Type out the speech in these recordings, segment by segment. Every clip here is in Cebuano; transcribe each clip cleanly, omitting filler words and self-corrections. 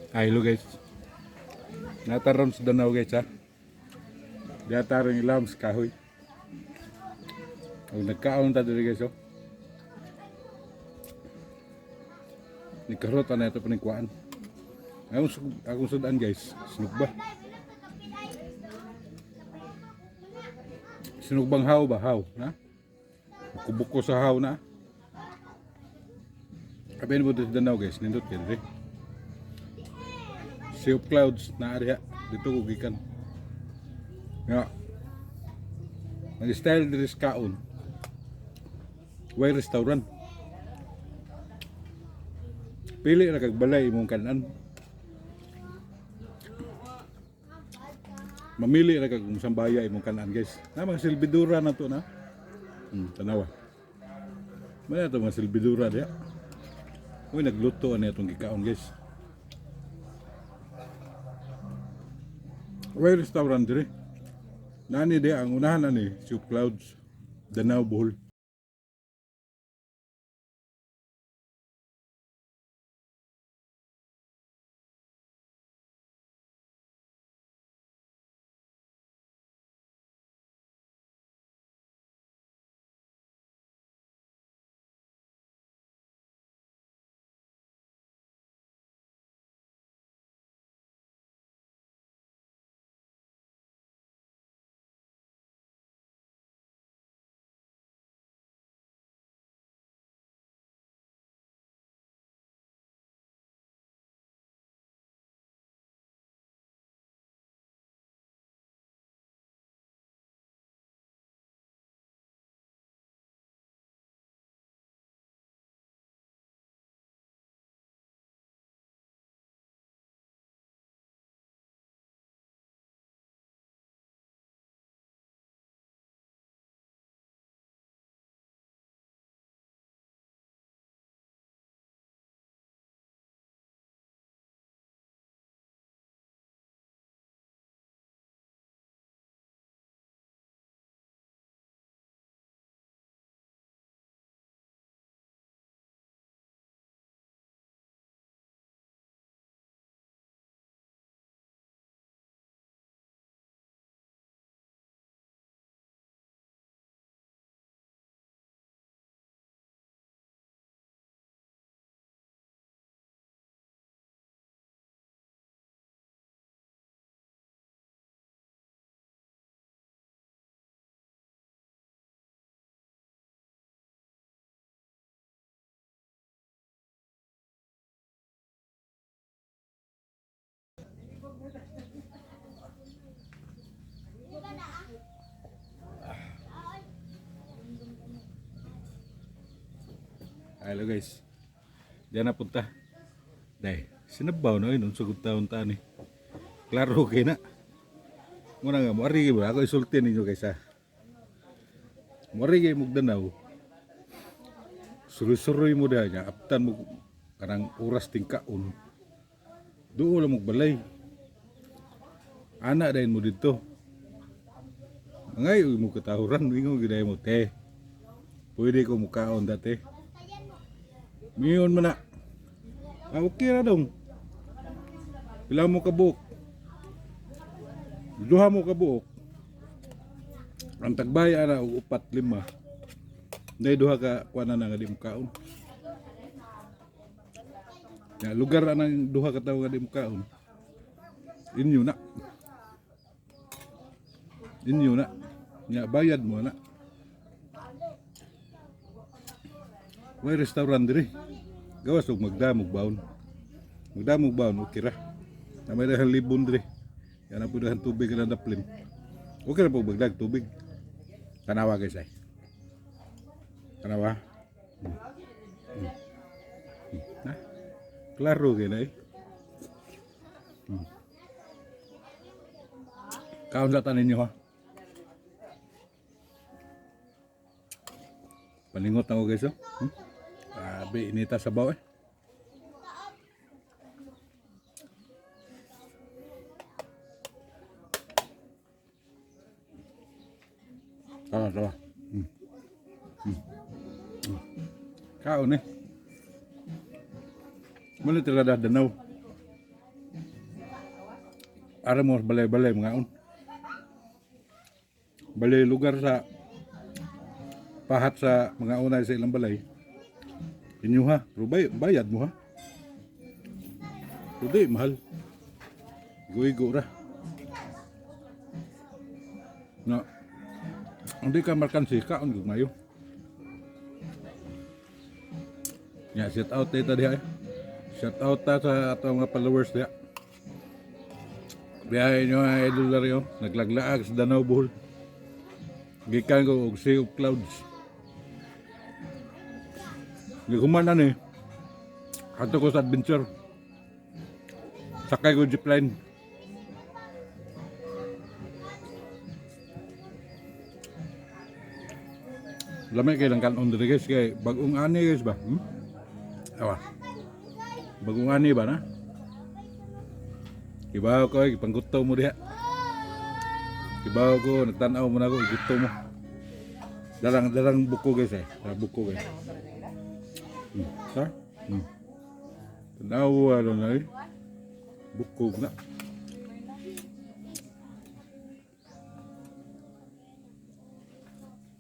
Ay, hello guys. Nataron sa Danau guys ha. Diataron ilam sa kahoy. Ang nagkaon ta diri guys oh. Nagkarot na ito paningkuan. Akong sudan guys, sinugba. Sinugbang haw ba? Haw, na? Kubuko sa haw na. Kapin mo dito sa Danau guys, nindot kayo diri. Sea of Clouds na area dito ko gikan. Nga. Nag-style diri sa kaon. Way restaurant. Pili ra kag balay imong kanan. Mamili ra kag kung sambaya imong kanan guys. Na mga silbidura na to na. Tanawa. May to mga silbidura diya. Uy, nagluto ani atong gikaon guys. Way restaurant dire. Nani di ang unahan ani Soup Clouds, Danau, Bohol. Hello guys. Diyan na punta. Dai, sinabaw na yun unsa gud taon ta ni. Klaro kay na. Muna nga mo ari ba ako isulti ninyo guys ha. Mo ari kay mog Danau. Suroy-suroy mo dahil niya, aptan mo kanang oras tingkaon. Duol mo balay. Ana dayon mo dito. Ngay mo katahuran mingon gid mo te. Pwede ko mukaon dati. Miyon man na. Ah, okay ra dong. Pila mo kabuok? Duha mo kabuok. Ang tagbay ana og upat lima. Dahil duha ka kuan na nga di mo kaon. Ya, lugar anang duha ka tawo nga di mo kaon. Inyo na. Inyo na. Nya bayad mo na. May restaurant diri. Gawas og magdamog baon. Magdamog baon okay ra. Na may dahang libon diri. Yan ang pudahan tubig na daplin. Okay ra po magdag tubig. Tanawa guys ay. Tanawa. Na? Klaro kay na eh. Kaon sa tanin ninyo ha. Palingot na ko guys oh. Grabe, inita sabaw eh. Tama, tama. Kaon eh. Muna talaga Danau. Ara mo balay-balay mga on. Balay lugar sa pahat sa mga unay sa ilang balay. Inyo ha, pero bayad mo ha. Pero di, mahal. Igo-igo ra. Na, hindi ka markansi, kaon gud mayo. Ya, shout out dito diha eh. Shout out ta sa atong mga followers diha. Biyahe nyo ang idol Dario. Naglaglaag sa Danau, Bohol. Gikan ko og Sea of Clouds. Gikuman na ni. Ato ko sa adventure. Sakay ko zipline. Lamay kay lang kanon diri guys, kay bagong ani guys ba? Hmm? Awa. Bagong ani ba na? Ibaw ko, ipangguto mo diha. Ibaw ko, nagtanaw mo na ako, iguto mo. Darang, darang buko guys eh. Darang buko guys. Ha? Tanaw, ano na eh. Buko na.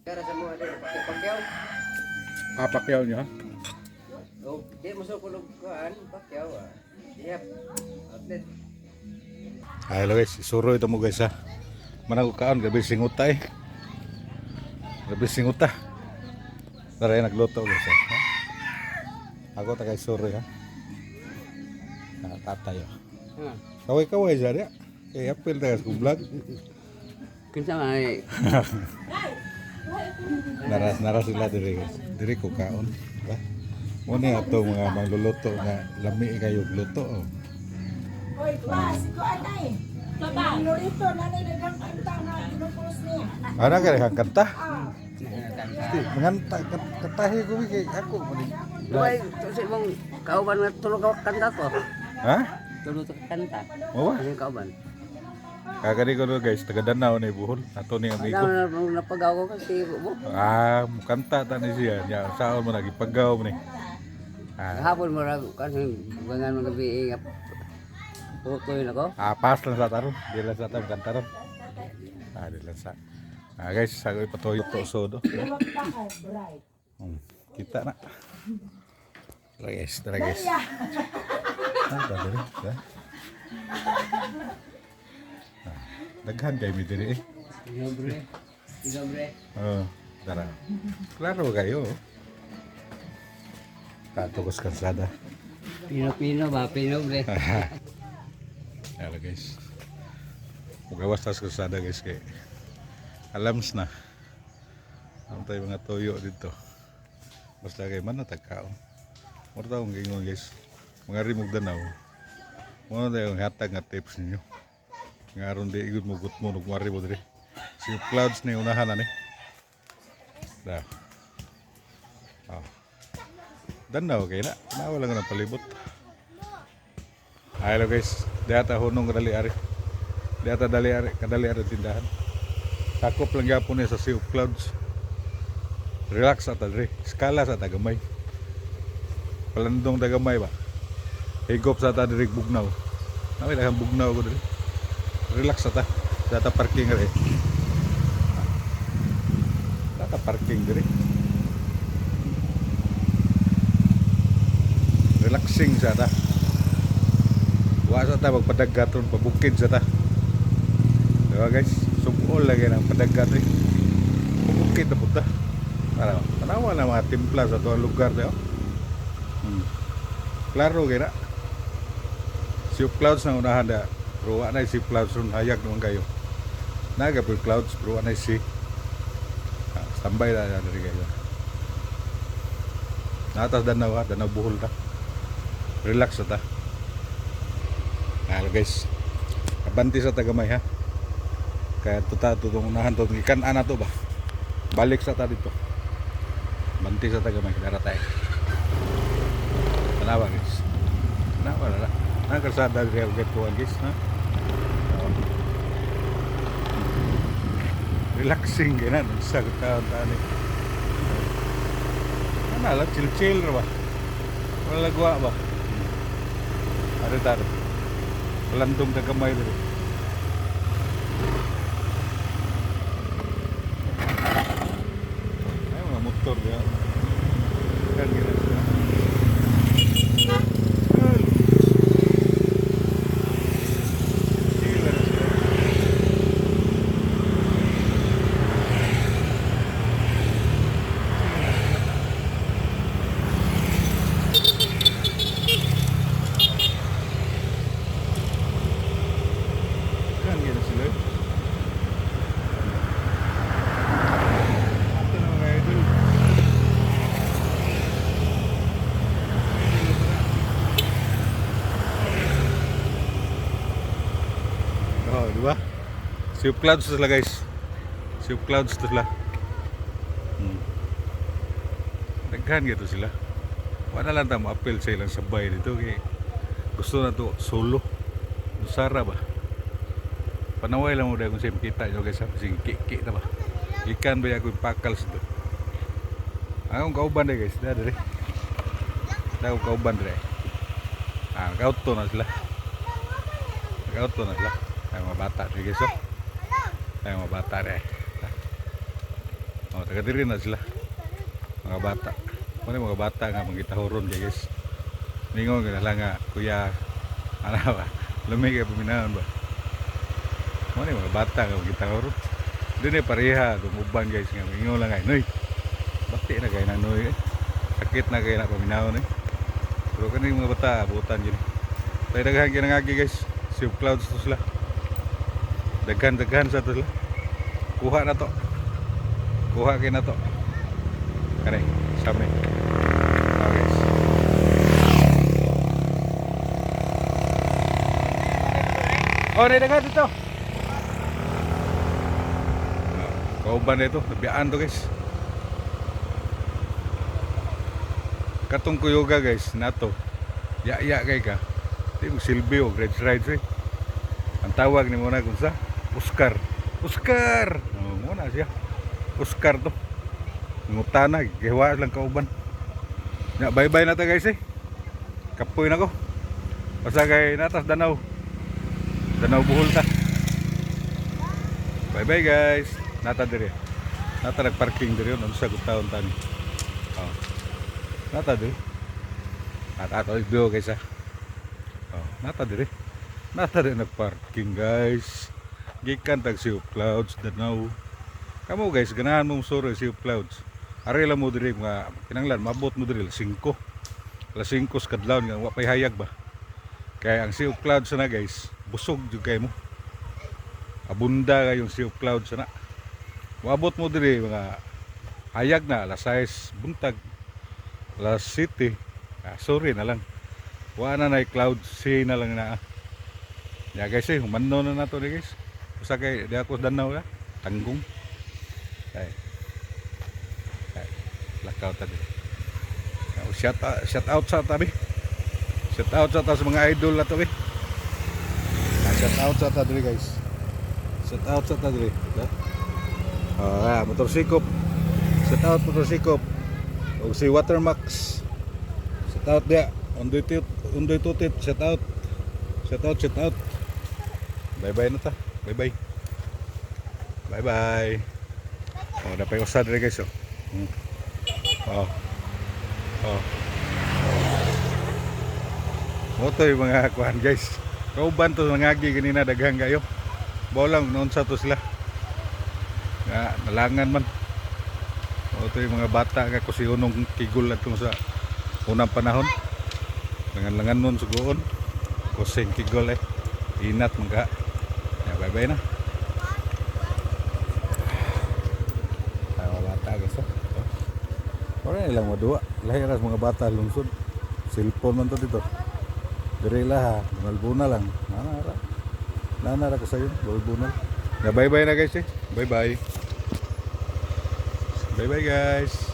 Kara sa mga dito, Pacquiao. Ah, Pacquiao niya. Oh, di mo sa kulog kuan, Pacquiao ah. Yep. Outlet. Ay, hello guys, isuro ito mo guys ha. Manang kaon, gabi singuta eh. Gabi singuta. Tara eh, nagluto guys eh. Ha? Ako tagay suro ha. Ah, tatay oh. Ha. Kaway-kaway siya niya. Kaya apil tayo sa vlog. Kinsa man ay Nara, nara sila diri guys. Diri ko kaon. Ba? Muna ato mga mangluluto nga lami kayo luto. Oh. Oy, tuwa, si ko anay. Lorito, nanay dagang kanta nga ginupost niya. Ana ka rin kanta? Ah, Manganta, kantahi ko kay ako. Duay, to sa imong kauban nga tulog ka kanta ko. Ha? Tulog ka kanta. Mo ba? Ang kauban. Kagani ko no guys, taga Danau ni Bohol. Ato ni amigo. Ano na napagaw ko kasi mo. Ah, mukanta ta ni siya. Nya saon mo nagipagaw mo ni. Ah, Hapon mo ra kasi bangan mga gabi eh, nga putoy na ko. ah, pass lang sa taron. Di lang sa taron kanta ron. Ah, di lang sa. Ah, guys, sagoy patuyo to so do. Luwag pa ka, bright. Kita na. Tara guys, tara guys. Ah, tara diri. Tara. Ah, daghan kay mi diri eh. Ilobre. Ilobre. Oh, tara. Klaro kayo. Tato ko sa kalsada. Pino-pino ba? Pinobre. Hello guys. Mugawas tas kalsada guys kay alams na. Ang tayo mga toyo dito. Basta kay man natagkaon. Mura taong gingon guys. Mga rimog danaw. Muna tayo ang hatag nga tips ninyo. Nga aron di igod mo gutmo nung mari mo diri. Si clouds ni unahan ani. Da. Ah. Danaw kay na. Nawala nga ng palibot. Hello guys, data hunong kadali ari. Data dali ari, kadali ari tindahan. Sakop lang gyapon ni sa Sea of Clouds. Relax ata diri, skala sa tagamay. Palandong tagamay ba. Higop sa ta diri bugnaw. Naway daghang bugnaw ko diri. Relax ata. Data parking ri. Data parking diri. Relaxing sa ta. Wa sa ta magpadaggat ron pabukid sa ta. Diba guys? Sugol lagi ng padaggat eh. Pabukid na punta. Para tanawa na mga timpla sa tuwang lugar tayo. Klaro kaya na. Sea of clouds na unahan da. Pero wa na sea of clouds ron hayag naman kayo. Naga po clouds pero wa na sea. Ah, standby na na diri kayo. Natas Danau ha, Danau Bohol ta. Relax na ta. Hello guys. Abanti sa tagamay ha. Kaya to ta to tong unahan to gikan ana to ba. Balik sa ta dito. Banti sa tagamay dara tayo. Tanawa guys. Tanawa na. Nang kalsada diri ang gatuan guys ha. Oo. Relaxing gina sa kaon tani. Ana lang chill chill ra ba. Wala gwa ba. Are taro. Palandong tagamay diri. Di ba? Sea of clouds to sila, guys. Sea of clouds to sila. Daghan gito sila. Wala lang ta mo-appeal sa ilang sabay dito kay gusto na to solo. Sara ba? Panaway lang mo dahil kung sa'yo makita nyo, guys, ha? Sige, ki na ba? Ikan ba ako ipakal sa to? Akong kauban dahil, guys. Dahil dali. Dahil akong kauban dali. Ah, nakauto na sila. Nakauto na sila. Ay, mga bata dali, guys, oh. Ay, mga bata dali. Oh, taga diri na sila. Mga bata. Ano yung mga bata nga mangitahuron kay, guys. Ningon ka na lang nga, kuya, ano ba? Lumi kay paminahon ba? Ano yung mga bata nga mangitahuron? Doon eh, pareha, gumuban, guys, nga mingon lang ay, noy, bati na kayo na noy eh. Sakit na kayo na paminahon eh. Pero kani mga bata, butan yun. Tayo daghan kayo nangagi, guys. Sea of clouds to sila. Daghan, daghan sa to sila. Kuha na to. Kuha kayo na to. Kani, sami. Oh, guys. Oh, daghan dito. Oh, kauban na ito. Nabiyaan to, guys. Katong kuyuga, guys, nato. Ya-ya kay ka. Di mo silbi og rides rides eh. Ang tawag ni muna kung sa Oscar. Oscar. Oh, muna siya. Oscar to. Ngutana, giwa lang kauban. Ya, bye-bye na ta, guys eh. Kapoy na ko. Basta kay natas Danaw. Danaw Buhol ta. Bye-bye, guys. Nata dire. Nata nagparking dire unsa kung taon tani. Oh. Nata dire. At ato video, guys, ah. Oh, nata dire. Nata dire nagparking, guys. Gikan tag Sea of Clouds, Danau. Kamo, guys, ganahan mo suro Sea of Clouds. Ari lang mo dire mga kinanglan mabot mo dire alas 5. Alas 5 sa kadlawon nga wa pay hayag ba. Kaya ang Sea of Clouds na, guys, busog jud kay mo. Abunda kayong Sea of Clouds na. Moabot mo dire mga hayag na alas 6 buntag. Alas 7. Ah, sorry na lang. Wa na na cloud sea na lang na. Ya, guys eh, humano na nato ni, guys. Usa kay di ako Danaw na. Tanggong. Ay. Ay, lakaw ta diri. Oh, shout out sa tabi. Shout out sa ta sa mga idol na to eh. Ah, shout out sa ta diri, guys. Shout out sa ta diri. Ah, motorsikop. Shout out motorsikop. Og si Watermax. Shout out dia. Undoy tut, undoy tutit, shout out. Shout out, shout out. Bye bye na ta. Bye bye. Bye bye. Oh, dapat usa diri, guys, oh. Oh. Oh. Moto yung mga kuan, guys. Kauban to nangagi ganina daghang kayo. Bolang noon sa to sila. Nga nalangan man. Moto yung mga bata nga kusiyonong kigol atong sa unang panahon. Langan-langan nun sugoon. Kusing kigol eh. Inat mga. Ya, bye bye na. Ay, mga bata, guys. Oh. Oh. Wala nilang maduwa. Lahi ra sa mga bata lungsod. Cellphone man to dito. Dire la ha. Bunal-bunal lang. Nana ra. Nana ra ko sayo. Bunal-bunal. Ya, bye bye na, guys eh. Bye bye. Bye bye, guys.